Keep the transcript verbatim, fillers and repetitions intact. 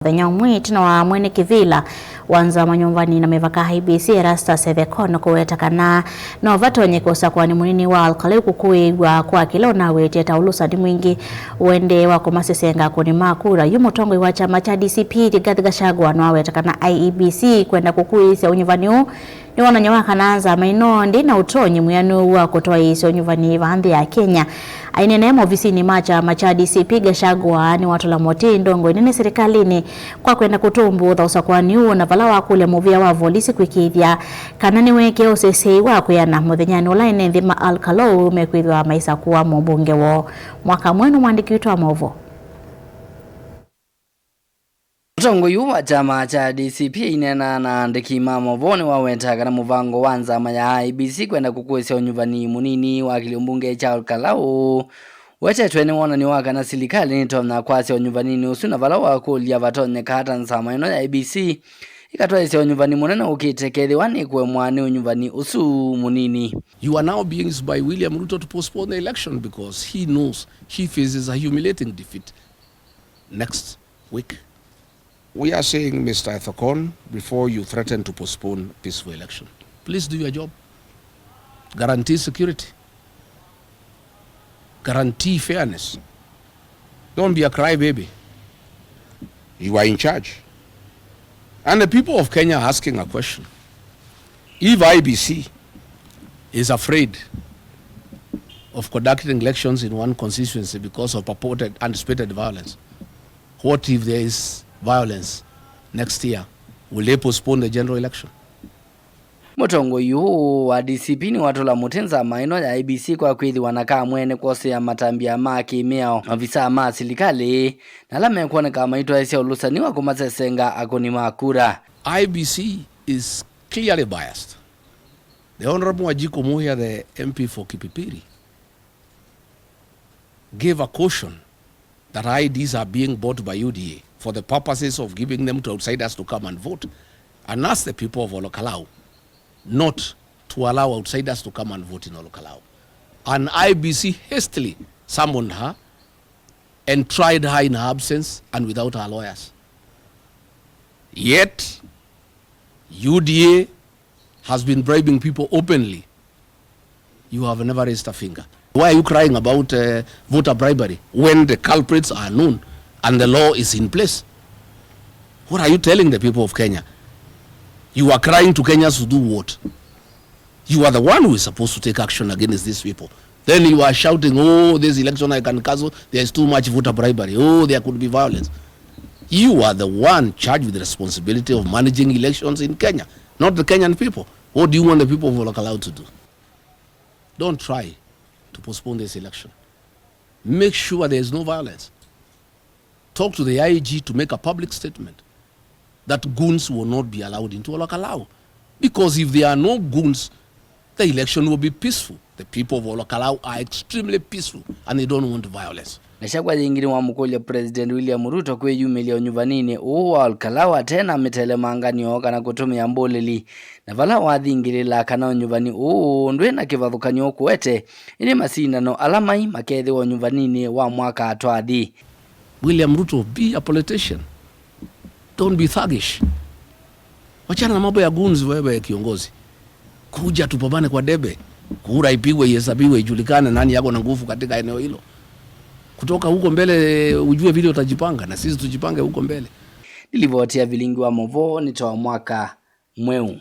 Mũthenya ũmwe ĩtina wa mwene kĩvĩla wa nzama nyũmbanĩ na mĩvaka I E B C Erastus Ethekon kũweta kana no vatonyeke ũsakũani mũnini wa Ol Kalou kũkũĩw'a kwa kĩla ũnawĩtĩe ta ũlũsani mwingĩ ũendee wa kũmasesenga akũni ma kura. Yu mũtongoi wa kyama kya D C P Rigathi Gachagua nĩwaweta kana I E B C kwenda kũkũĩĩsya ũnyuvani ũũ nĩ wonany'o wa kana nzama ĩno ndĩ na ũtonyi mwĩanĩu wa kũtwaĩĩsya ũnyuvani vaa nthĩ ya Kenya. Aineenea movisinĩ ma kyama kya D C P, Gachagua nĩwatũla mũtĩ ndongoi nene silikalĩnĩ kwa kwenda kũtũmbũtha ũsakũani ũũ, na vala wakũlya mũvĩa wa volisi kwĩkĩĩthya kana nĩweekĩa ũseseĩ wa kwĩana mũthenyanĩ ũla ene nthĩ ma Ol Kalou mekwĩthĩwa maisakũa mũmbunge woo. Mwaka mwenũ, mwandĩki witũ wa maũvoo. Mũtongoi ũũ wa kyama kya D C P aineenaa na aandĩki ma maũvoo nĩwaweta kana mũvango wa nzama ya I E B C kwenda kũkũĩsya ũnyuvani mũnini wa kĩlĩo mbunge kya Ol Kalou wetetwe nĩ wonany'o wa kana silikalĩ nĩtonya kwasya ũnyuvaninĩ ũsu, na vala wakũlya vatonyeka ata nzama ĩno ya I E B C ĩkatwaĩsya ũnyuvani mũnene ũkĩte kethĩwa nĩkũemwa nĩ ũnyuvani ũsu mũnini. You are now being used by William Ruto to postpone the election because he knows he faces a humiliating defeat next week. We are saying, Mister Ethekon, before you threaten to postpone peaceful election, please do your job. Guarantee security. Guarantee fairness. Don't be a crybaby. You are in charge. And the people of Kenya are asking a question. If I E B C is afraid of conducting elections in one constituency because of purported anticipated violence, what if there is violence next year? Will they postpone the general election? Mũtongoi ũũ wa D C P nĩwatũla mũtĩ nzama ĩno ya I E B C kwa kwĩthĩwa na kamwene kwosea matambya ma kĩmĩao, mavisaa ma silikalĩ, na ala mekwoneka maitwaĩsya ũlũsani wa kũmasesenga akũni ma kura. I E B C is clearly biased. The Honorable Wanjikũ Mũhĩa, the M P for Kipipiri, gave a caution that I Ds are being bought by U D A for the purposes of giving them to outsiders to come and vote, and asked the people of Ol Kalou not to allow outsiders to come and vote in Ol Kalou. And I E B C hastily summoned her and tried her in her absence and without her lawyers. Yet, U D A has been bribing people openly. You have never raised a finger. Why are you crying about, uh, voter bribery when the culprits are known and the law is in place? What are you telling the people of Kenya? You are crying to Kenyans to do what? You are the one who is supposed to take action against these people. Then you are shouting, "Oh, this election I can cancel. There is too much voter bribery. Oh, there could be violence." You are the one charged with the responsibility of managing elections in Kenya, not the Kenyan people. What do you want the people of Ol Kalou to do? Don't try to postpone this election. Make sure there is no violence. Talk to the I G to make a public statement that goons will not be allowed into Ol Kalou. Because if there are no goons, the election will be peaceful. The people of Ol Kalou are extremely peaceful and they don't want violence. Gachagua yĩngĩ nĩwamũkũlya President William Ruto kwĩyumĩlya ũnyuvaninĩ ũũ wa Ol Kalou ate na mĩtelemanganĩo kana kũtũmĩa mbũlĩli, na vala wathingĩlĩla kana ũnyuvani ũũ ndwĩ na kĩvathũkany'o ũkũete, ĩndĩ masindano ala mai makethĩwa ũnyuvaninĩ wa mwaka twathi. William Ruto, be a politician. Don't be thuggish. Wachana na mambo ya goons, wewe kiongozi. Kuja tupambane kwa debe. Kura ipigwe, ihesabiwe, ijulikane nani yako na nguvu katika eneo hilo. Kutoka huko mbele ujue vile utajipanga na sisi tujipange huko mbele. Nĩ livoti ya Vilingi wa Maũvoo nĩ ta wa mwaka mweũ.